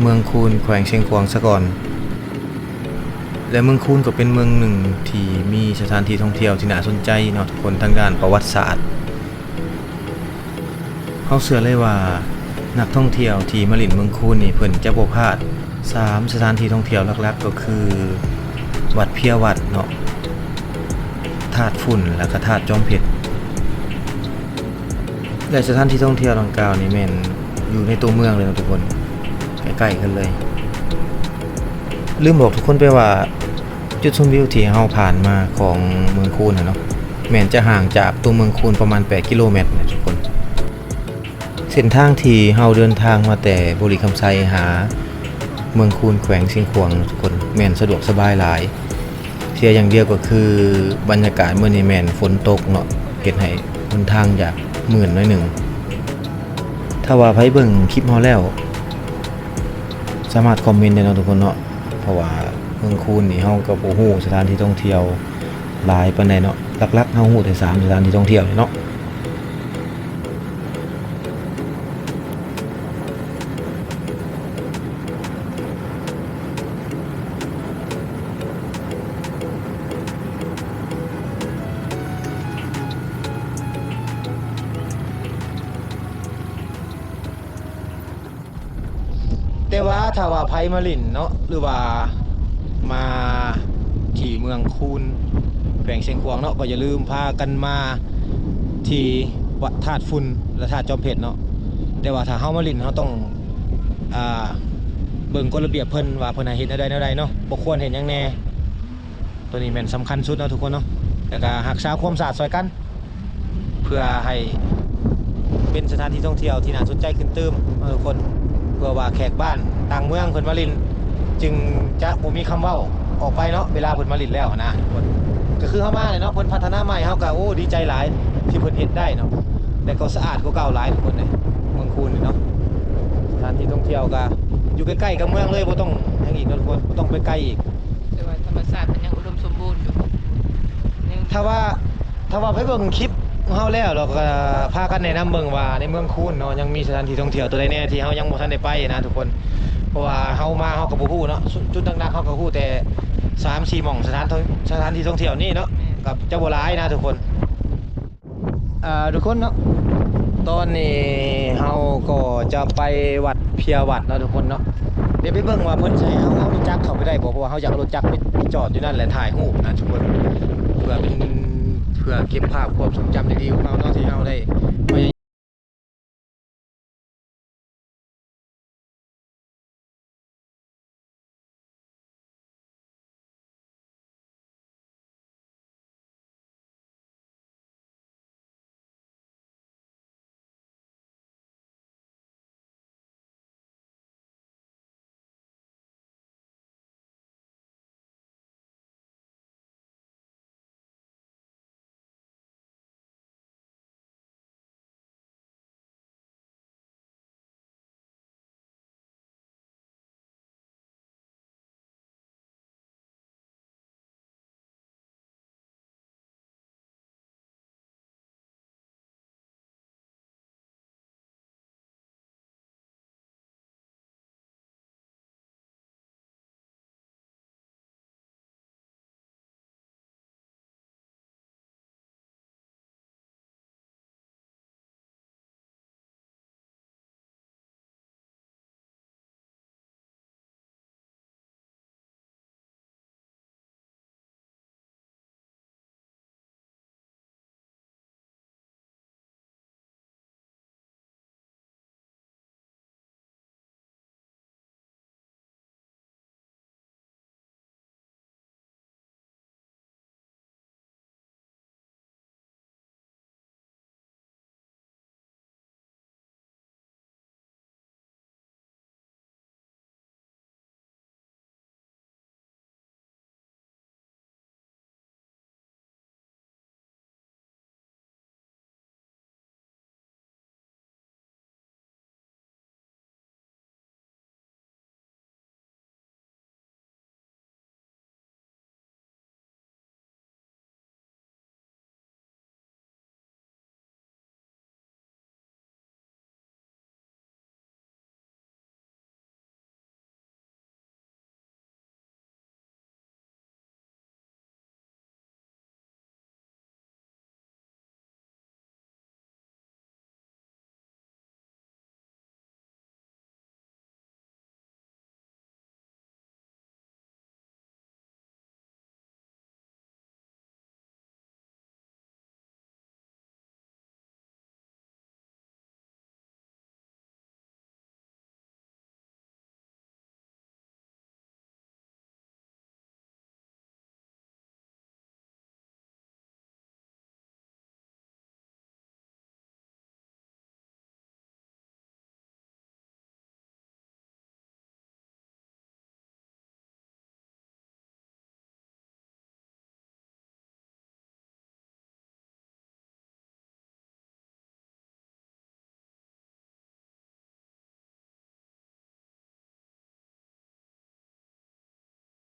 ເມືອງຄູນ ແຂວງຊຽງຂວາງຊະກ່ອນ. ແລະ ເມືອງຄູນກໍເປັນເມືອງໜຶ່ງທີ່ມີສະຖານທີ່ທ່ອງທ່ຽວທີ່ໜ້າສົນໃຈເນາະທຸກຄົນ ທາງດ້ານປະຫວັດສາດ. ເຮົາເຊື່ອເລີຍວ່ານັກທ່ອງທ່ຽວທີ່ມາຫຼິ້ນເມືອງຄູນນີ້ ເພິ່ນຈະບໍ່ພາດສາມສະຖານທີ່ທ່ອງທ່ຽວຫຼັກໆ ກໍຄື ວັດເພຍວັດເນາະ, ທາດຝຸ່ນ ແລ້ວກໍທາດຈອມເພັດ. ແລະ ສະຖານທີ່ທ່ອງທ່ຽວດັ່ງກ່າວນີ້ແມ່ນຢູ່ໃນຕົວເມືອງເລີຍເນາະທຸກຄົນ, ໃກ້ໆກັນເລີຍ. ລືມບອກທຸກຄົນໄປວ່າ ຈຸດຊົມວິວທີ່ເຮົາຜ່ານມາຂອງເມືອງຄູນຫັ້ນເນາະ ແມ່ນຈະຫ່າງຈາກຕົວເມືອງຄູນປະມານແປດກິໂລແມັດນະທຸກຄົນ. ເສັ້ນທາງທີ່ເຮົາເດີນທາງມາແຕ່ບໍລິຄຳໄຊຫາເມືອງຄູນ ແຂວງຊຽງຂວາງທຸກຄົນ ແມ່ນສະດວກສະບາຍຫຼາຍ. ເສຍຢ່າງດຽວກໍຄືບັນຍາກາດມື້ນີ້ແມ່ນຝົນຕົກເນາະ ເຮັດໃຫ້ຫົນທາງຢາກມື່ນໜ້ອຍໜຶ່ງ. ຖ້າວ່າໃຜເບິ່ງຄລິບເຮົາແລ້ວ ສາມາດຄອມເມັນໄດ້ເນາະທຸກຄົນເນາະ, ເພາະວ່າເມືອງຄູນນີ້ເຮົາກໍບໍ່ຮູ້ສະຖານທີ່ທ່ອງທ່ຽວຫຼາຍປານໃດເນາະ, ຫຼັກໆເຮົາຮູ້ແຕ່ສາມສະຖານທີ່ທ່ອງທ່ຽວນີ້ເນາະ. ແຕ່ວ່າຖ້າວ່າໃຜມາຫຼິ້ນເນາະ ຫຼືວ່າມາທີ່ເມືອງຄູນ ແຂວງຊຽງຂວາງເນາະ ກໍຢ່າລືມພາກັນມາທີ່ວັດທາດຝຸ່ນ ແລະ ທາດຈອມເພັດເນາະ. ແຕ່ວ່າຖ້າເຮົາມາຫຼິ້ນ ເຮົາຕ້ອງ ອ່າ ເບິ່ງກົດລະບຽບເພິ່ນວ່າເພິ່ນໃຫ້ເຮັດແນວໃດແນວໃດເນາະ, ບໍ່ຄວນເຮັດຫຍັງແດ່. ໂຕນີ້ແມ່ນສຳຄັນສຸດເນາະທຸກຄົນເນາະ, ແລ້ວກະຮັກສາຄວາມສະອາດຊ່ອຍກັນ ເພື່ອໃຫ້ເປັນສະຖານທີ່ທ່ອງທ່ຽວທີ່ໜ້າສົນໃຈຂຶ້ນຕື່ມເນາະທຸກຄົນ, ເພື່ອວ່າແຂກບ້ານຕ່າງເມືອງເພິ່ນມາຫຼິ້ນ ຈຶ່ງຈະບໍ່ມີຄຳເວົ້າອອກໄປເນາະ ເວລາເພິ່ນມາຫຼິ້ນແລ້ວຫັ້ນນະທຸກຄົນ. ກໍຄືເຮົາມາແຫຼະເນາະ, ເພິ່ນພັດທະນາໃໝ່ ເຮົາກໍ ໂອ້ ດີໃຈຫຼາຍທີ່ເພິ່ນເຮັດໄດ້ເນາະ, ແຕ່ກໍສະອາດກວ່າເກົ່າຫຼາຍທຸກຄົນເດ້ ເມືອງຄູນນີ້ເນາະ. ສະຖານທີ່ທ່ອງທ່ຽວກໍຢູ່ໃກ້ໆກັບເມືອງເລີຍ, ບໍ່ຕ້ອງຫຍັງອີກເນາະທຸກຄົນ, ບໍ່ຕ້ອງໄປໄກອີກ. ແຕ່ວ່າທຳມະຊາດມັນຍັງອຸດົມສົມບູນຢູ່. ຖ້າວ່າ ຖ້າວ່າໄປເບິ່ງຄລິບເຮົາແລ້ວ ແລ້ວກໍພາກັນແນະນຳເບິ່ງວ່າໃນເມືອງຄູນເນາະ ຍັງມີສະຖານທີ່ທ່ອງທ່ຽວຕົວໃດແດ່ທີ່ເຮົາຍັງບໍ່ທັນໄດ້ໄປນະທຸກຄົນ. ເພາະວ່າເຮົາມາເຮົາກໍບໍ່ຮູ້ເນາະ, ຈຸດ ຈຸດຫຼັກໆເຮົາກໍຮູ້ແຕ່ສາມສີ່ໝ່ອງ ສະຖານ ສະຖານທີ່ທ່ອງທ່ຽວນີ້ເນາະ, ກໍຈະບໍ່ຫຼາຍນະທຸກຄົນ. ອ່າ ທຸກຄົນເນາະ ຕອນນີ້ເຮົາກໍຈະໄປວັດເພຍວັດເນາະທຸກຄົນເນາະ. ດຽວໄປເບິ່ງວ່າເພິ່ນຊິໃຫ້ເຮົາເອົາລົດຈັກເຂົ້າໄປໄດ້ບໍ່, ເພາະວ່າເຮົາຢາກເອົາລົດຈັກໄປຈອດຢູ່ນັ້ນ ແລະ ຖ່າຍຮູບນະທຸກຄົນ, ເພື່ອເປັນ ເພື່ອເກັບພາບຄວາມຊົງຈຳດີໆຂອງເຮົາເນາະ ທີ່ເຮົາໄດ້ພະຍາ